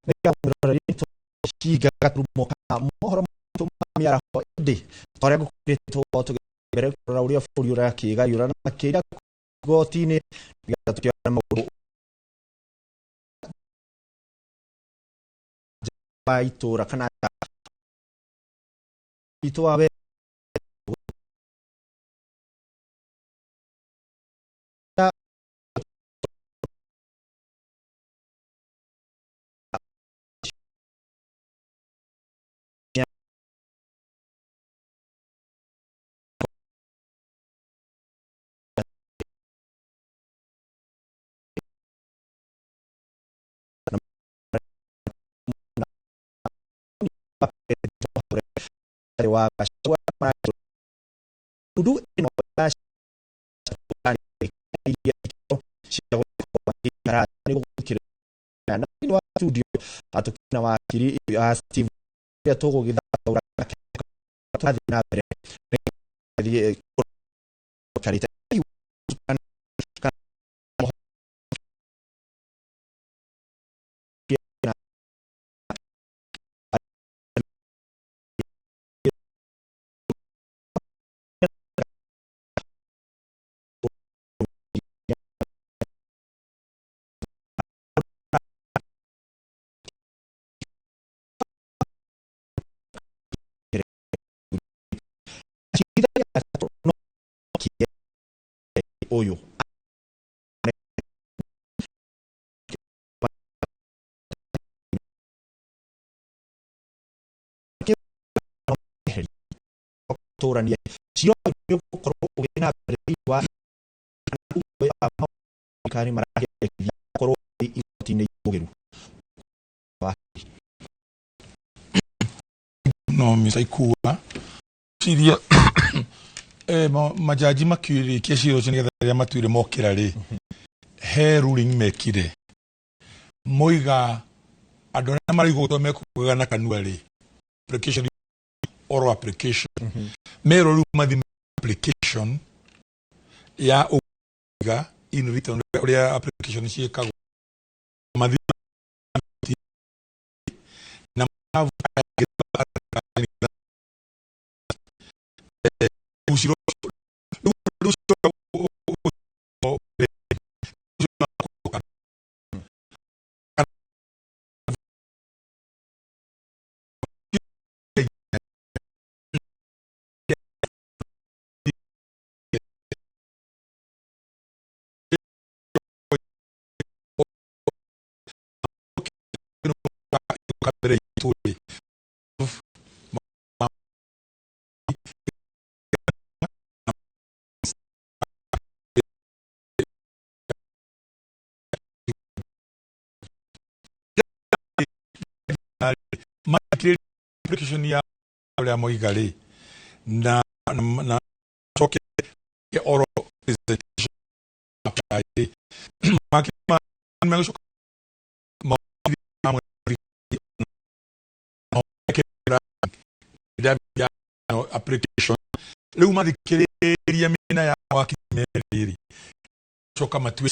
Hinga gaturumo ka mohoro maitũ ma mĩaraho, ĩndĩ ta ũrĩa ngũkwĩrĩte, tũgũkorwo tũgĩthiĩ mbere kũrora ũrĩa bũrũri ũrakĩgayũra na makĩria igoti-inĩ, nĩgetha tũkĩone maũndũ wa itũra kana witũ wa wega. Wa Gachagua ndundu ĩno ya cia gũikara nĩ gũgũthikĩrĩria na thĩinĩ wa studio tũkĩna wakiri Steve ũrĩa tũgũgĩthathaũra nake tũrathiĩ na mbere thiĩ karĩte. Ũyũ tũrania cira ũyũ nĩ ũgũkorwo ũgĩthiĩ na mbere thĩinĩ wa thirikari marakĩendekithia gũkorwo igoti-inĩ itũgĩru. No Mr. Ikua ciria majaji makĩrĩkia cira ũcio nĩgetha rĩrĩa matuire mokĩra rĩ, he ruling mekire moiga andũ arĩa maraigwo mekugaga na kanua rĩ, application, oral application, merwo rĩu mathi application ya ũiga in written ũrĩa application ciĩkagwo, mathi na cira rĩu. Mbere itũ rĩ. Makĩrĩria application ya ũrĩa moiga rĩ, na coke oral presentation rĩ, megũcoka application rĩu mathikĩrĩria mĩena ya wakiri merĩ rĩ, coka matue.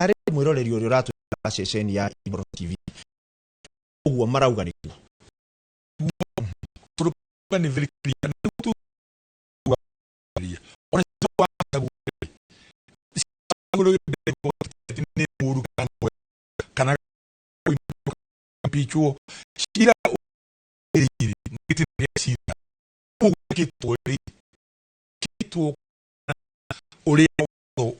Harĩ mwĩroreri ũrĩa ũratwĩra ceceni ya Inooro TV ũguo marauga nĩguo. Nĩ very clear. Ona nĩ mũru kana impeachwo, cira rĩrĩ gĩtina gĩa cira ũguo gĩkĩtwo rĩ, gĩkĩtwo ũrĩa watho.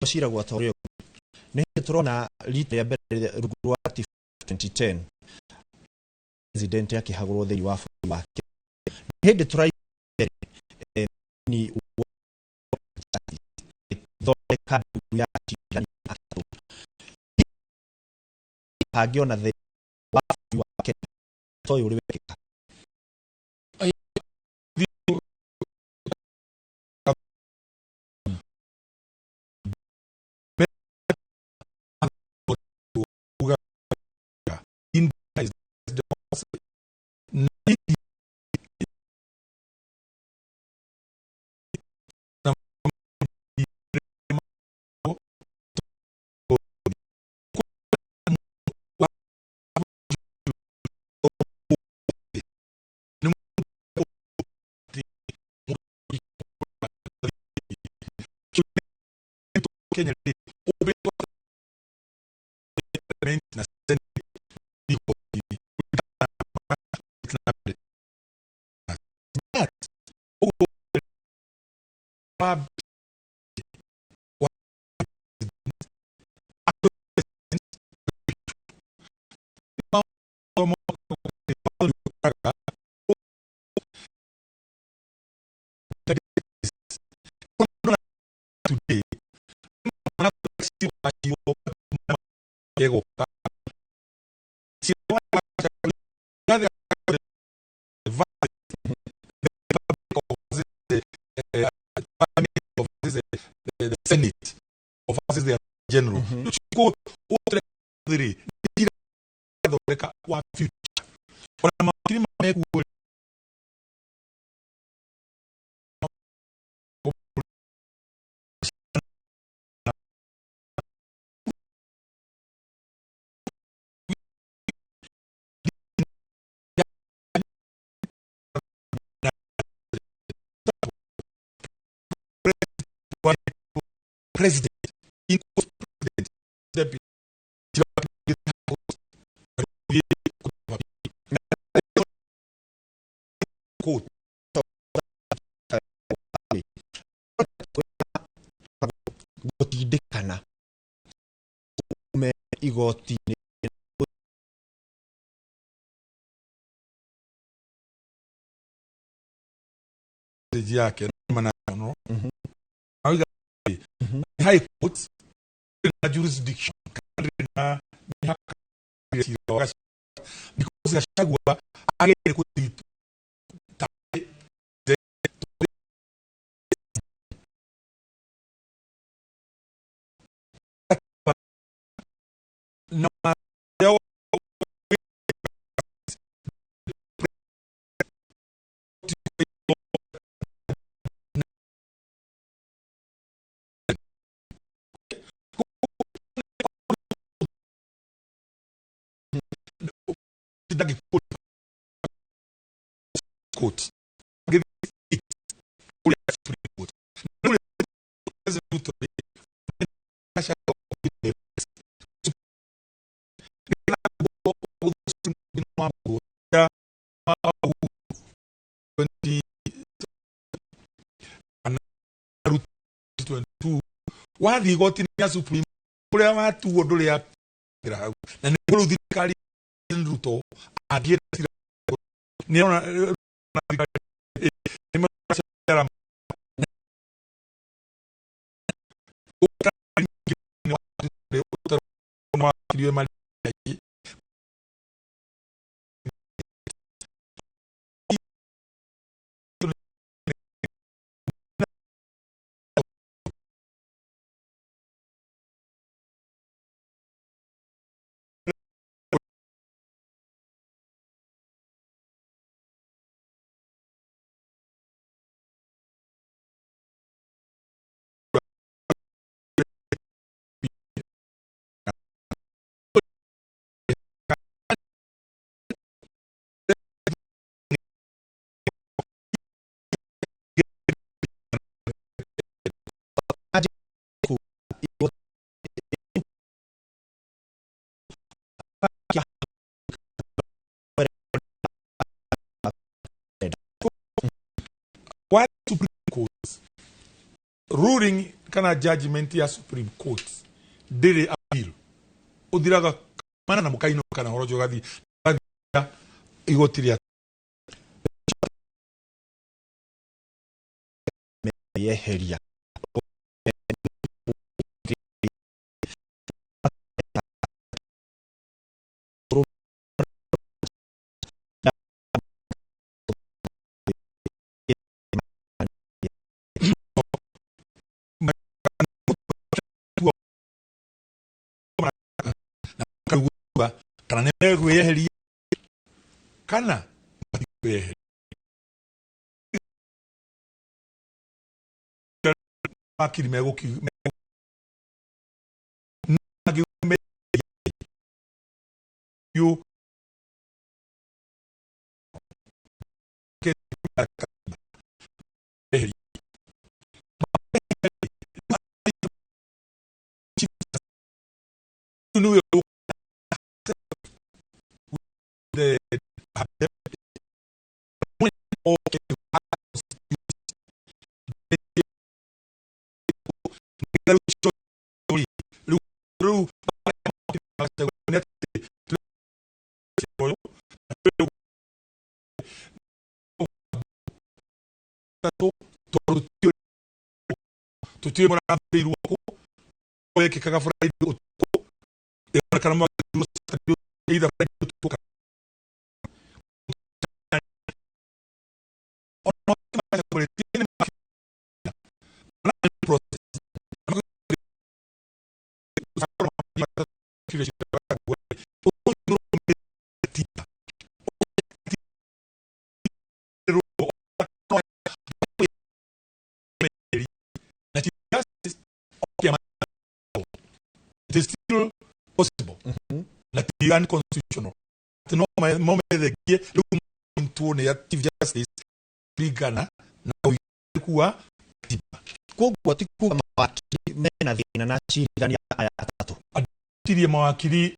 Cira gwata ũrĩa nĩ hĩndĩ tũrona rita rĩa mbere rungu rwa katiba 2010 president akĩhagũrwo thĩinĩ wa bũrũri wa Kenya. Nĩ hĩndĩ tũraigua mbere ni thondeka ndundu ya acirithania atatũ hangĩona thĩinĩ wa bũrũri wa Kenya ta ũyũ ũrĩ wekĩka. Kenya na today the Senate of the General thondeka wa future ona mawakiri mekuo. President in president deputy court. Gũtindĩkana ume igoti-inĩ. Yake no high court na jurisdiction na mĩhaka, because Gachagua agĩrĩire gũthiĩ ta na court wathiĩ igoti-inĩ rĩa Supreme ũrĩa watuo ndũrĩ apĩra hau na nĩ rĩu thirikari Ruto angĩenda cira nĩ ona thirikari nĩ Why Supreme Court ruling? Kana judgment ya Supreme Court ndĩrĩ appeal, ũthiraga mana na mũkainũka kana ũhoro ũcio ũgathiĩ igoti rĩa Yeheria. Kana nĩ megwĩyeheria kana matikwĩyeheria, wakiri megũki you nĩwe the rĩu tũtiũĩ mũrathĩirwo kũ wekĩkaga Friday ũtukũ kana mwathĩirwo Saturday, either Friday ũtukũ kana process. It is still possible na ti unconstitutional atĩ no momethengie rĩu ntwo nĩ Chief Justice kũringana na ũigĩrĩrĩku wa katiba. Koguo ti kuga mawakiri mena thĩna na acirithania aya atatũ? Tirie mawakiri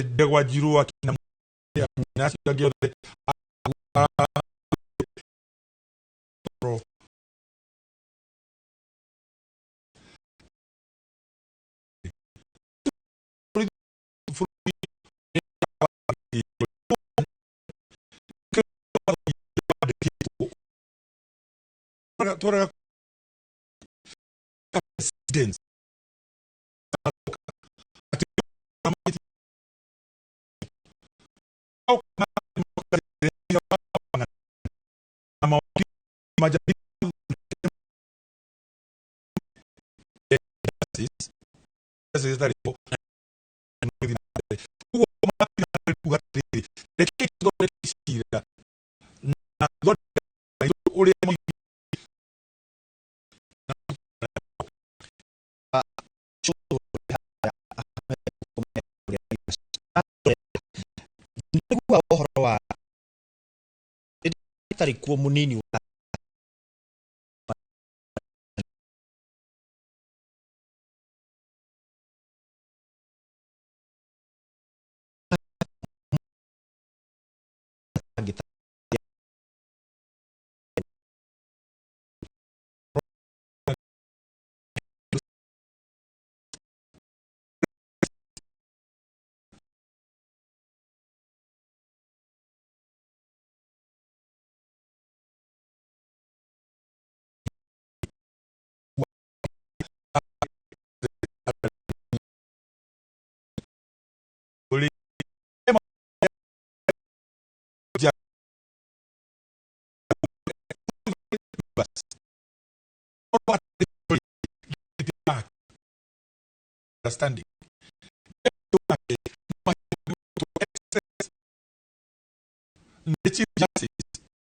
Ndegwa Njiru, akina na acio angĩ othe twaraga presidents reke tũthondeke cira na thondeka ũrĩa Nĩguo ũhoro wa itarĩ kuo mũnini wa Understanding the Chief Justice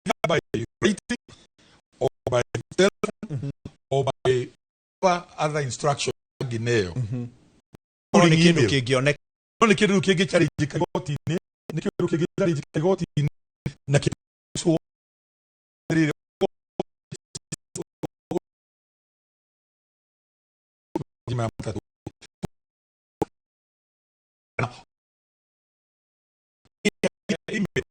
either by writing or by telephone or by other instruction ngineyo. No nĩ kĩndũ kĩngĩoneka. No nĩ kĩndũ kĩngĩ challenge igoti-inĩ, nĩ kĩndũ kĩngĩ challenge igoti-inĩ na kĩcwo rĩrĩ maya matatũ na email.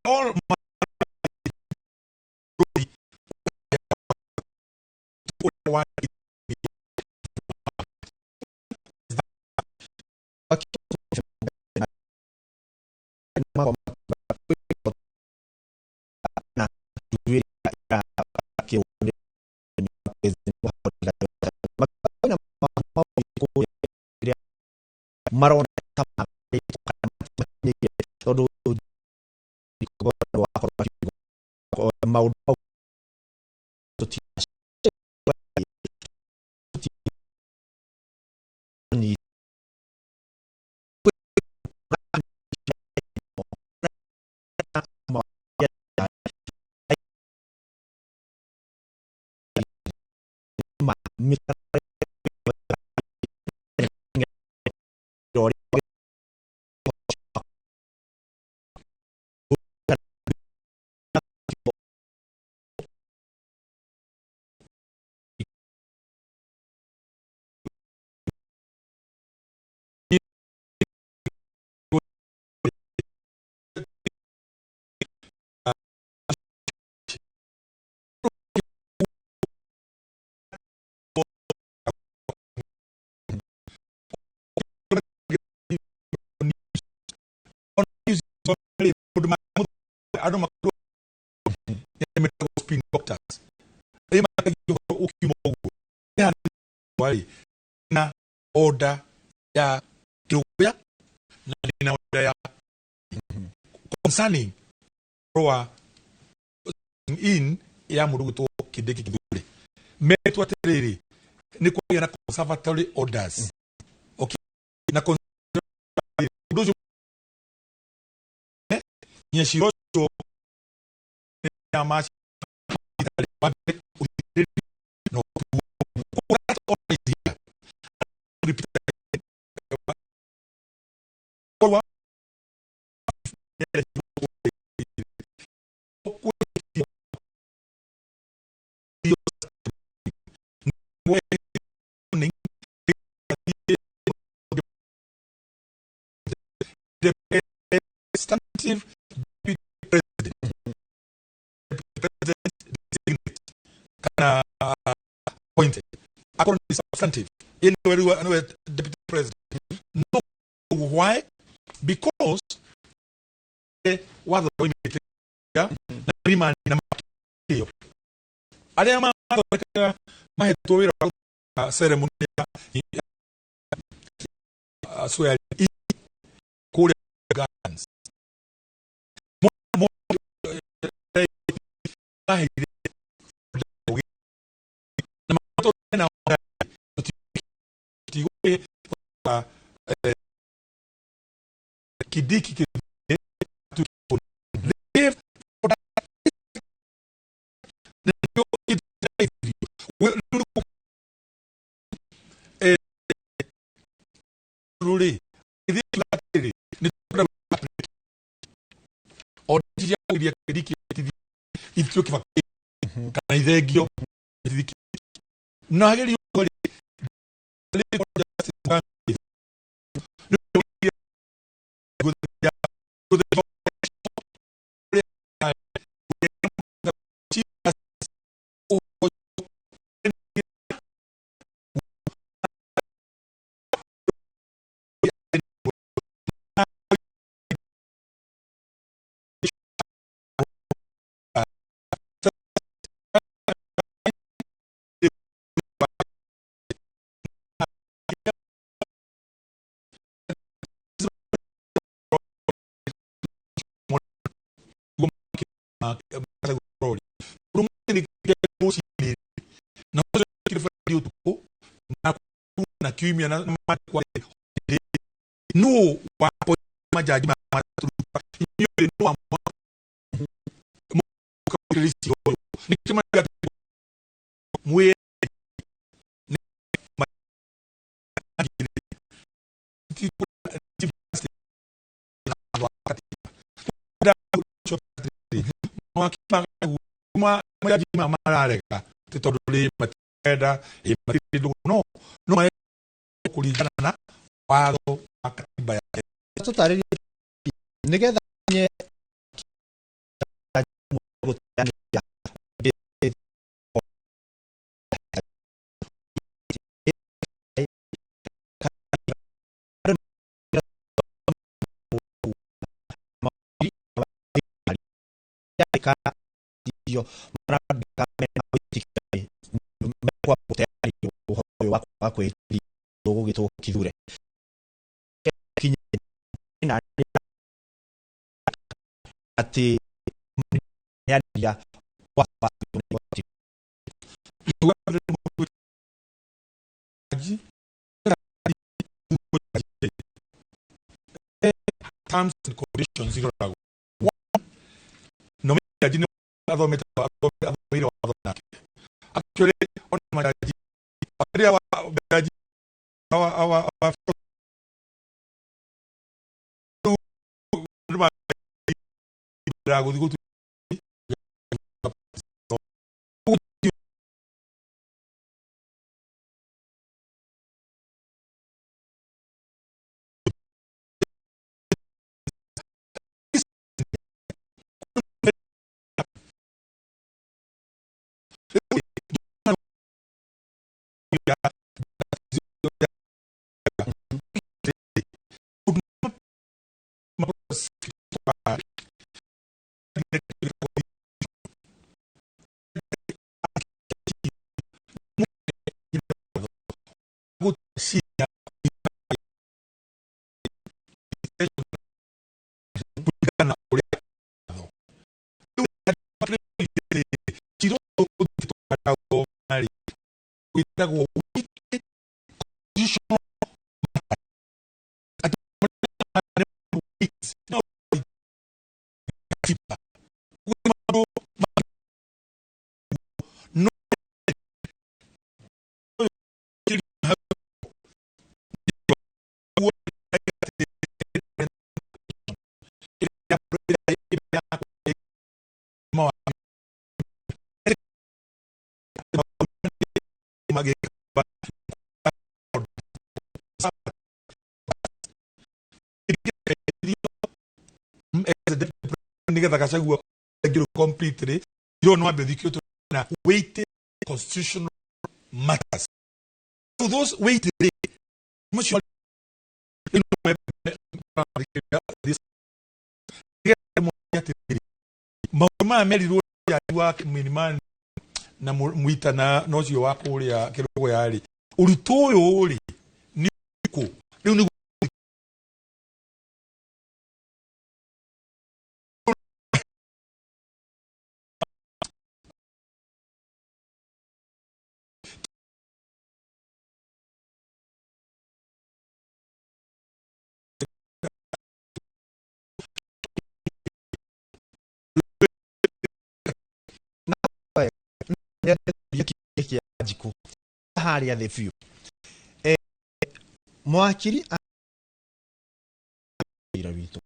All Marona tondũ maũndũ mau Andå makorwo metagwo spin doctors arĩa matagia ũhoro ũkiuma ũguo rĩ na order ya kĩrũgũya na ndĩna order ya concerning ũhoro wa in ya mũndũ gwĩtwo Kindiki Kithure metwo atĩrĩrĩ nĩ kwagĩa na conservatory orders, okay, na ũndũ ũcio nginya cira ũcio ya ma no that order is here. Repeat. The substantive deputy president, deputy president designate kana appointed akorwo ni substantive, yeye niwe deputy president. No, why? Because watho woimĩte na remand na makĩo arĩa mathondekaga mahetwo wĩra wa ceremony ya swearing in kũrĩa gardens maheire na matũ na tũtigũĩ Kindiki Kithure. They gave for that nĩkĩo rĩ ithuĩ atĩrĩ nĩ tũkwenda order cia kũgiria Kindiki ituĩke Kibaki kana ithengio. Na agerio rĩ Na na kiumia na no wa majaji inyuĩ no nĩkĩo mwĩ majaji mararega ti tondũ rĩ matirenda ĩ matirĩ ndũgũ no no kũringana na watho wa katiba ya Tũtarĩrie nĩgetha nye. Irio marandĩka mena wĩtĩkio mekwa gũteanĩrio ũhoro ũyũ wa kwaga kwĩhĩtithio gũgĩtwo Kithure kinye na atĩ heanĩria wa Terms and conditions iroragwo. No jaji nĩ athomete, athomeire watho nake. Actually, ona majaji arĩa jaji awa gũthiĩ gũtu kũringana ũrĩa cira ũngĩtwara wĩtagwo constitutional katiba no nigetha Gachagua aingĩrwo completely iro no ambe thikio na weighted constitutional matters. So those weighted macio maũndũ maya merirwo jaji wa Milimani na Mwita na ũcio wa kũrĩa Kĩrũgũya rĩ, ũritũ ũyũ rĩ nĩ ũrĩkũ rĩu nĩguo Kĩa njikũ harĩa thĩ biũ. Mwakiri wĩra witũ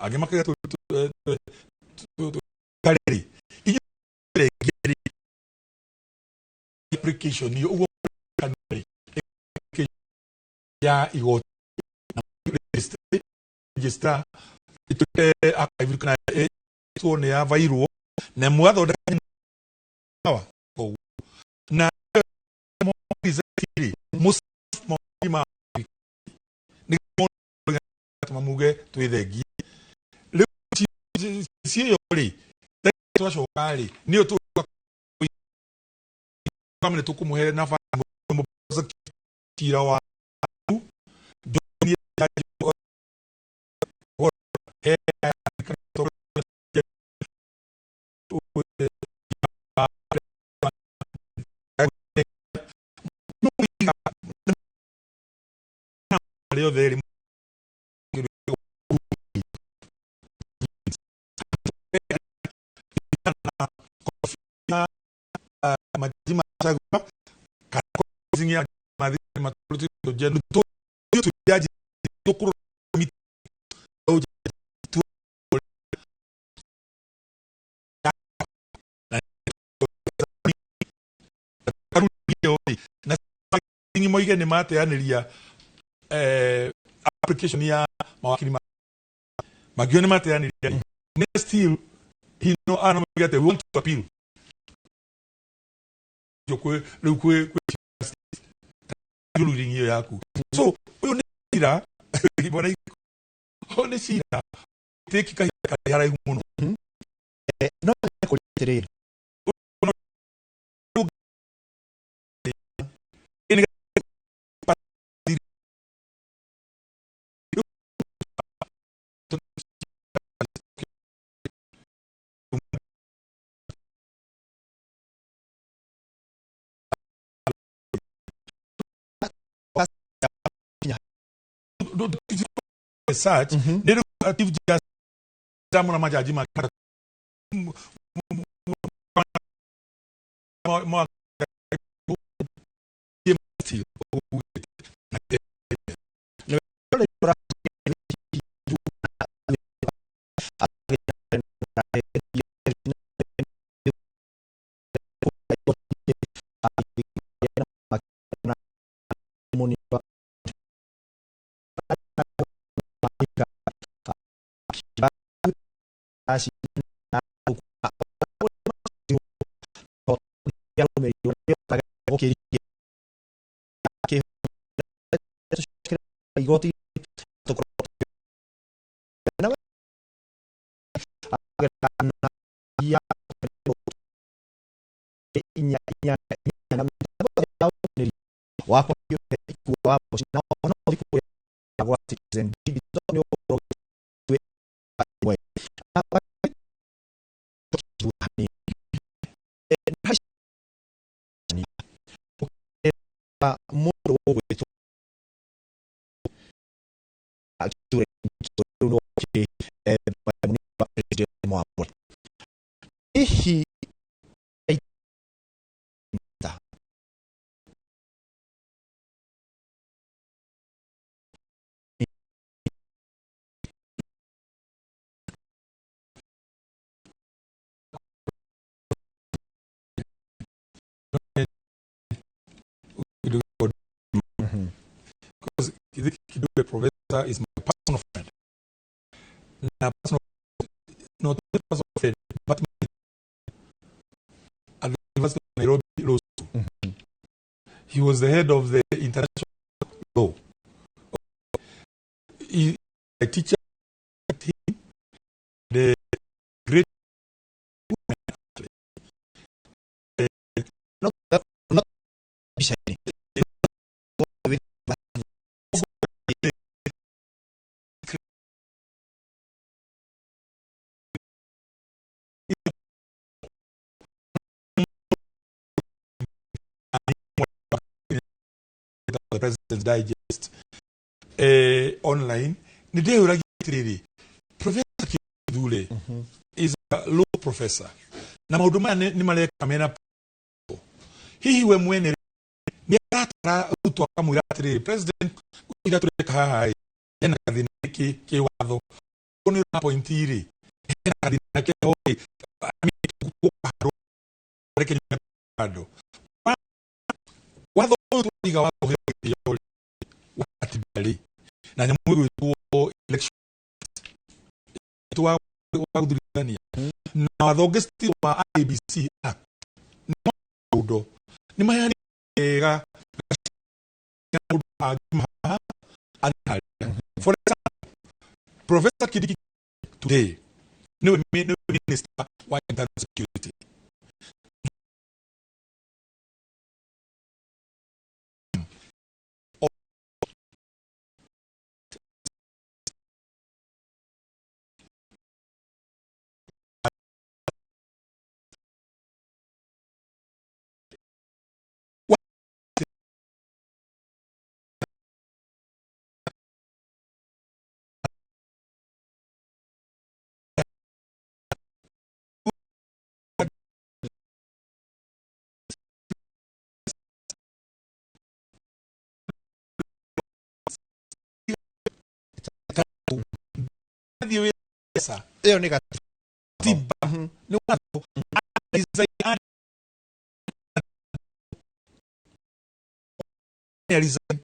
Angĩ makaiga karĩrĩ inyuĩ application iyo ũguo ya igoti na register ituĩke archive kana ĩtwo nĩ yavairwo na mũgathondeka sawa na nĩ muge twĩthengie rĩu ciĩyo rĩ twacoka rĩ nĩyo tũkamene tũkũmũhe nabathi cira wa Majaji macagua kana closing ya mathi matũrutĩtwo njenu tũ jaji tũkũrora na moige nĩ mateanĩria application ya mawakiri makiuga nĩ mateanĩria nĩ still he no ana moige atĩ we want to appeal kwĩ rĩu kwĩ kwĩ ruling ĩyo yaku. So ũyũ nĩ cira, bwana, ũyũ nĩ cira tĩki kahinda karĩa haraihu mũno. No kũrĩ atĩrĩrĩ, Search nĩ rĩu Chief Justice amũra majaji make Igoti wakwa wa Citizen Digital nĩ ũgũkorwo ĩmwe. Mũndũ ũgwĩtwo mwamũre hihi. Because Kidube professor is my personal friend. Na personal, not only personal friend, but my, at the University of Nairobi Law School. He was the head of the international law. He, a teacher, him, the great No mbica-inĩ. The President's Digest online nĩ ndeyũragia atĩrĩrĩ, Professor Kithure is a law professor na maũndũ maya nĩ mareka mena hihi we mwene nĩ aratara Ruto akamwĩra atĩrĩrĩ, president, ira tũreka haha ĩ, hena gathĩna kĩ watho nĩ ũra point rĩ, hena gathĩna keho rĩ, I mean, gũka handũ reke nyone handũ watho ũyũ tũraiga wa kũheo gĩtĩo rĩ, wa katiba rĩ, na nyamũ ĩgwĩtwo election wa gũthurithania na watho ũngĩ still wa IEBC Act nĩ maũndũ nĩ maheanĩte wega mũndũ angiuma haha athiĩ harĩa. For example, Professor Kindiki today nĩwe minister wa internal security. Ĩyo nĩ gatiba. Nĩ watho. Resign, resign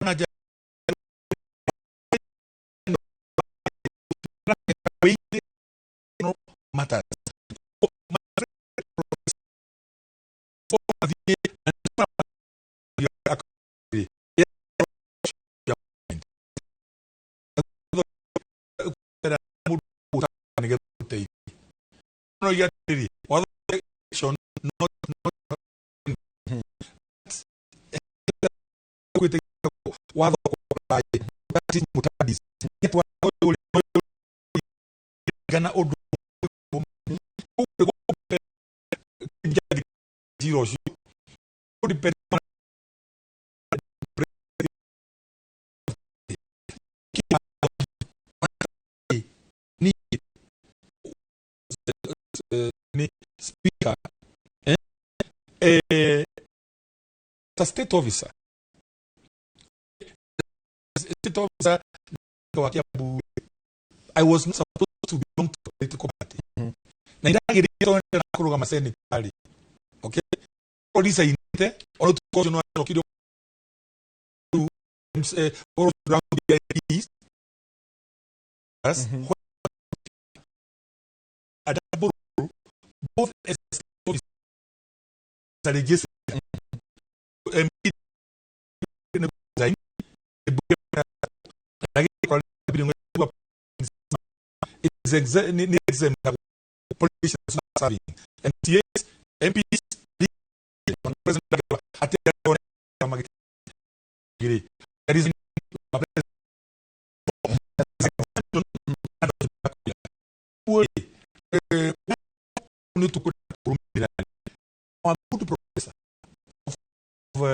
na Ya Matters. Gana ũndũ cira ũcio ni speaker, a state officer, state officer wa Kiambu. I was not supposed to belong to a political party na ndagĩrĩire tondũ nĩ kũrũgama senate rĩ, okay, resign-ĩte ona ũtukũ ũcio no acokire round VIPs a double role, both as state officer, legislator, MP nĩ resign, it is nĩ exempt politicians serving MCAs, MPs, president ati there is nĩ tũkwenda kũrũmĩrĩra a good professor of law.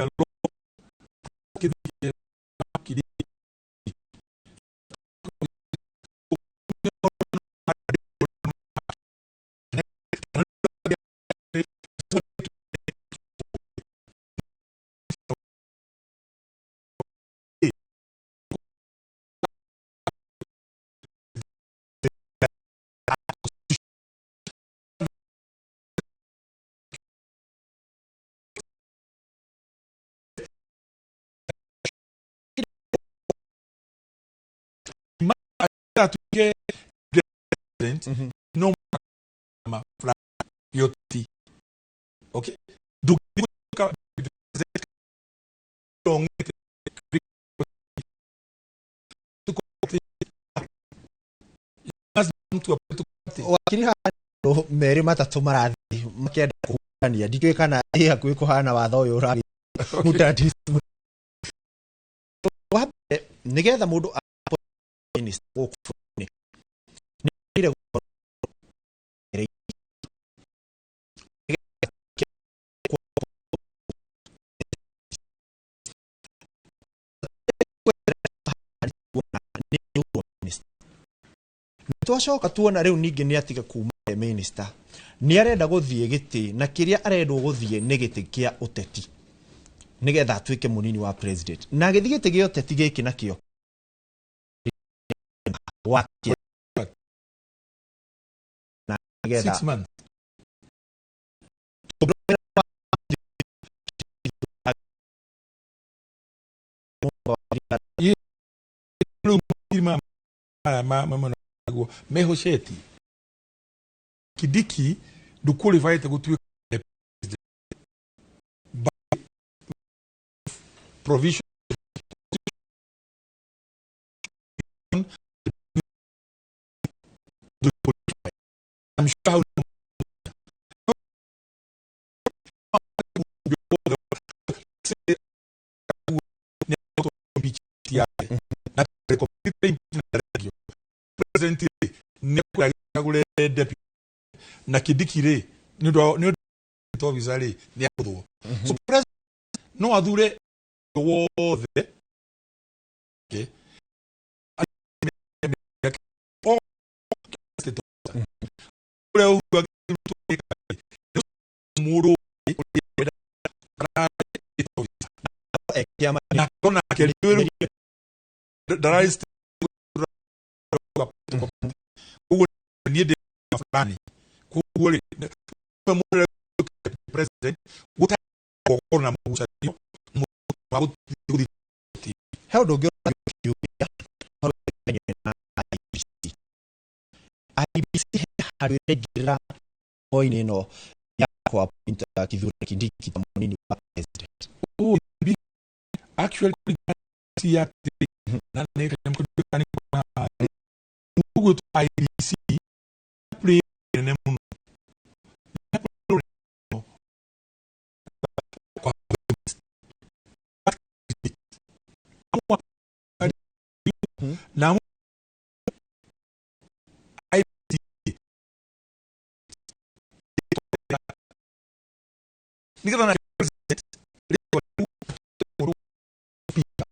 Atuĩke president no ma yoti, okay, ndũngĩtuĩka president long. You must belong to a political party. Wakiri, handũ merĩ matatũ marathiĩ makĩenda kũhutania, ndikĩũĩ kana ĩ hakuhĩ kũhana watho ũyũ ũragĩ mutatis. Wa mbere, nĩgetha mũndũ a minister gũkũ bũrũri-inĩ nĩ agĩrĩire gũkorwo nĩgetha twacoka tuona rĩu ningĩ nĩ atiga kuma e minister, nĩ arenda gũthiĩ gĩtĩ, na kĩrĩa arendwo gũthiĩ nĩ gĩtĩ kĩa ũteti nĩgetha atuĩke mũnini wa president, na agĩthiĩ gĩtĩ gĩa ũteti gĩkĩ nakĩo wa na nĩgetha 6 months. Maya mwena guo mehocetie Kindiki ndũqualifyĩte gũtuĩka president by provision. I'm sure how president nĩ agũre deputy na Kindiki rĩ nĩ ũndũ nĩ ũndũ officer rĩ nĩ akũthwo. So president no athure wothe. Okay. Ũrĩa Uhuru agĩrutwo mũndũ kĩama na nake ndararĩ koguo niĩ ndĩ fulani, koguo rĩ mũndũ president gũtarĩ na mũgucanio wa gũthiĩ. He ũndũ ũngĩ ũkiuria na IEBC. IEBC he handũ ĩraingĩrĩra hwainĩ ĩno ya kũ-appoint Kithure Kindiki ta mũnini wa president? Oh, actually si ya na nĩ ũguo IEBC play nene mũno kwa na IEBC nĩgetha na president rĩtwa rĩu mũndũ speaker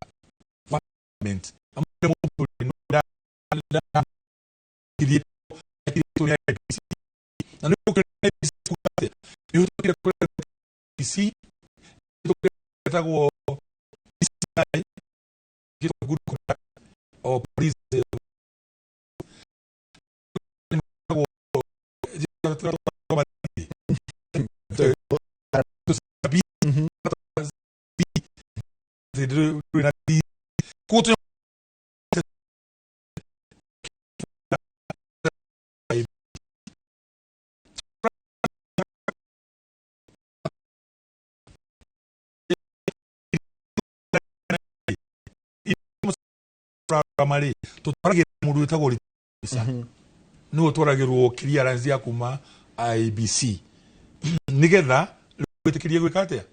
wa parliament amwe mũndũ nĩ IEBC na nĩ ũkĩrĩ IEBC kuga atĩa nĩ ũhĩtũkire kũrĩ IEBC nĩ ĩtagwo DCI, good conduct or police ĩtagwo koguo rĩ tũtwaragĩra mũndũ wĩtagwo officer nĩwe ũtwaragĩrwo clearance ya kuma IEBC nĩgetha wĩtĩkĩrie gwĩka atĩa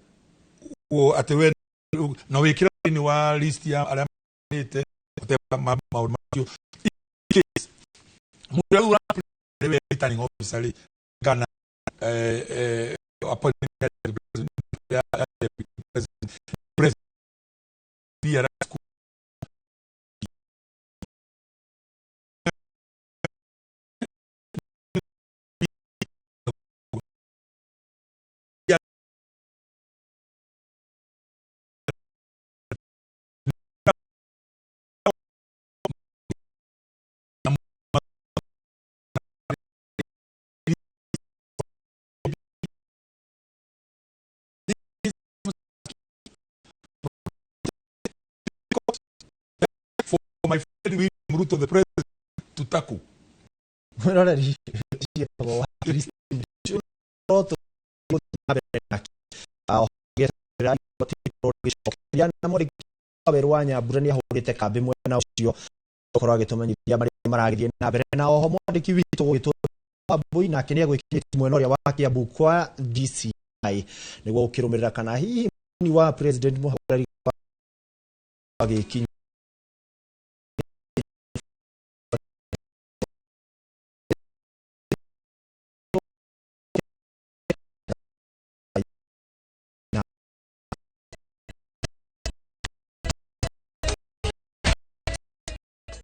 atĩ we na wĩkĩra thĩinĩ wa list ya arĩa manĩte maũndũ macio. In case mũndũ ũrĩa ũra nĩwe returning officer rĩ kana appointment ya president ya deputy president president clearance. For my friend William Ruto, the president, to tackle. Mwĩroreri ciĩtagwo wa Christine no tũgũthiĩ na mbere nake. Ah, gĩeterera igoti rĩkorwo rĩgĩcokeria na mwandĩki wa Werũ wa Nyambura nĩ ahũrĩte kambĩ mwena ũcio gũkorwo agĩtũmenyithia marĩa maragĩthiĩ na mbere, na oho mwandĩki witũ gũgĩtwo Wambui nake nĩ agwĩkinyĩtie mwena ũrĩa wa Kiambu kwa DCI nĩguo gũkĩrũmĩrĩra kana hihi mũnini wa president mũhagũre agĩkinya.